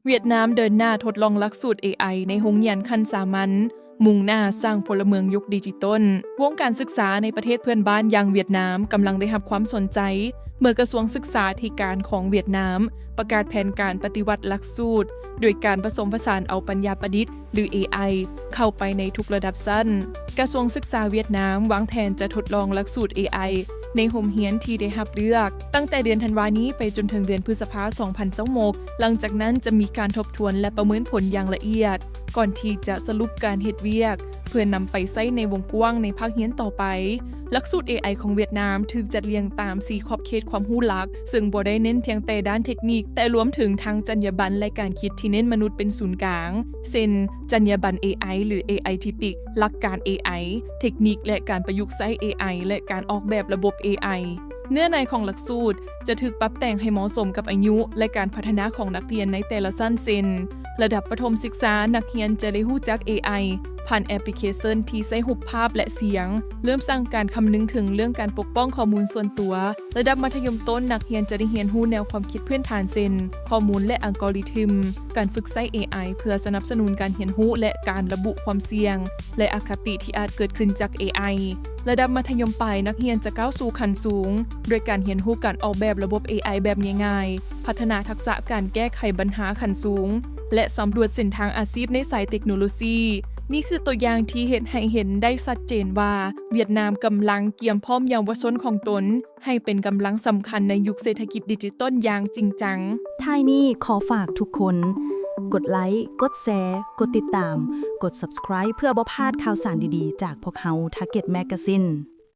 ຫວຽດນາມເດີນໜ້າທົດລອງຫຼັກສູດ ເອໄອ ໃນໂຮງຮຽນຂັ້ນສາມັນ, ມຸ່ງໜ້າສ້າງພົນລະເມືອງຍຸກດິຈິຕອນ. ວົງການສຶກສາໃນປະເທດເພື່ອນບ້ານຢ່າງຫວຽດນາມກຳລັງໄດ້ຮັບຄວາມສົນໃຈ ເມື່ອກະຊວງສຶກສາທິການຂອງຫວຽດນາມປະກາດແຜນການປະຕິວັດຫຼັກສູດ ໂດຍການປະສົມປະສານເອົາປັນຍາປະດິດ ຫຼື ເອໄອ ເຂົ້າໄປໃນທຸກລະດັບຊັ້ນ. ກະຊວງສຶກສາຫວຽດນາມວາງແຜນຈະທົດລອງຫຼັກສູດ ເອໄອ ໃນໂຮງຮຽນທີ່ໄດ້ຮັບເລືອກ ຕັ້ງແຕ່ເດືອນທັນວານີ້ໄປຈົນເຖິງເດືອນພຶດສະພາ ສອງພັນຊາວຫົກ. ຫຼັງຈາກນັ້ນຈະມີການທົບທວນ ແລະ ປະເມີນຜົນຢ່າງລະອຽດ ກ່ອນທີ່ຈະສະຫຼຸບການເຮັດວຽກ ເພື່ອນຳໄປໃຊ້ໃນວົງກວ້າງໃນພາກຮຽນຕໍ່ໄປ. ຫຼັກສູດ ເອໄອ ຂອງຫວຽດນາມຖືກຈັດລຽງຕາມສີ່ຂອບເຂດຄວາມຮູ້ຫຼັກ, ເຊິ່ງບໍ່ໄດ້ເນັ້ນພຽງແຕ່ດ້ານເທັກນິກ, ແຕ່ລວມເຖິງທັງຈັນຍາບັນ ແລະ ການຄິດທີ່ເນັ້ນມະນຸດເປັນສູນກາງ, ເຊັ່ນ ຈັນຍາບັນ ເອໄອ ຫຼື ເອໄອ ທິກ, ຫຼັກການ ເອໄອ, ເທັກນິກ ແລະ ການປະຍຸກໃຊ້ ເອໄອ ແລະ ການອອກແບບລະບົບ ເອໄອ. ເນື້ອໃນຂອງຫຼັກສູດຈະຖືກປັບແຕ່ງໃຫ້ເໝາະສົມກັບອາຍຸ ແລະ ການພັດທະນາຂອງນັກຮຽນໃນແຕ່ລະຊັ້ນ ເຊັ່ນ ລະດັບປະຖົມສຶກສາ, ນັກຮຽນຈະໄດ້ຮູ້ຈັກ ເອໄອ ຜ່ານແອັບພລິເຄຊັນທີ່ໃຊ້ຮູບພາບ ແລະ ສຽງ, ເລີ່ມສ້າງການຄຳນຶງເຖິງເລື່ອງການປົກປ້ອງຂໍ້ມູນສ່ວນຕົວ. ລະດັບມັດທະຍົມຕົ້ນ, ນັກຮຽນຈະໄດ້ຮຽນຮູ້ແນວຄວາມຄິດພື້ນຖານ ເຊັ່ນ ຂໍ້ມູນ ແລະ ອັລກໍຣິທຶມ, ການຝຶກໃຊ້ ເອໄອ ເພື່ອສະໜັບສະໜູນການຮຽນຮູ້ ແລະ ການລະບຸຄວາມສ່ຽງ ແລະ ອະຄະຕິທີ່ອາດເກີດຂຶ້ນຈາກ ເອໄອ. ລະດັບມັດທະຍົມປາຍ, ນັກຮຽນຈະກ້າວສູ່ຂັ້ນສູງ ດ້ວຍການຮຽນຮູ້ການອອກແບບລະບົບ ເອໄອ ແບບງ່າຍໆ, ພັດທະນາທັກສະການແກ້ໄຂບັນຫາຂັ້ນສູງ ແລະ ສຳຫຼວດເສັ້ນທາງອາຊີບໃນສາຍເຕັກໂນໂລຊີ. ນີ້ຄືຕົວຢ່າງທີ່ເຮັດໃຫ້ເຫັນໄດ້ຊັດເຈນວ່າ ຫວຽດນາມກຳລັງກຽມພ້ອມເຍົາວະຊົນຂອງຕົນ ໃຫ້ເປັນກຳລັງສຳຄັນໃນຍຸກເສດຖະກິດດິຈິຕອນຢ່າງຈິງຈັງ. ທ້າຍນີ້ຂໍຝາກທຸກຄົນ ກົດໄລ, ກົດແຊ, ກົດຕິດຕາມ, ກົດ Subscribe ເພື່ອບໍ່ພາດຂ່າວສານດີໆຈາກພວກເຮົາ Target Magazine.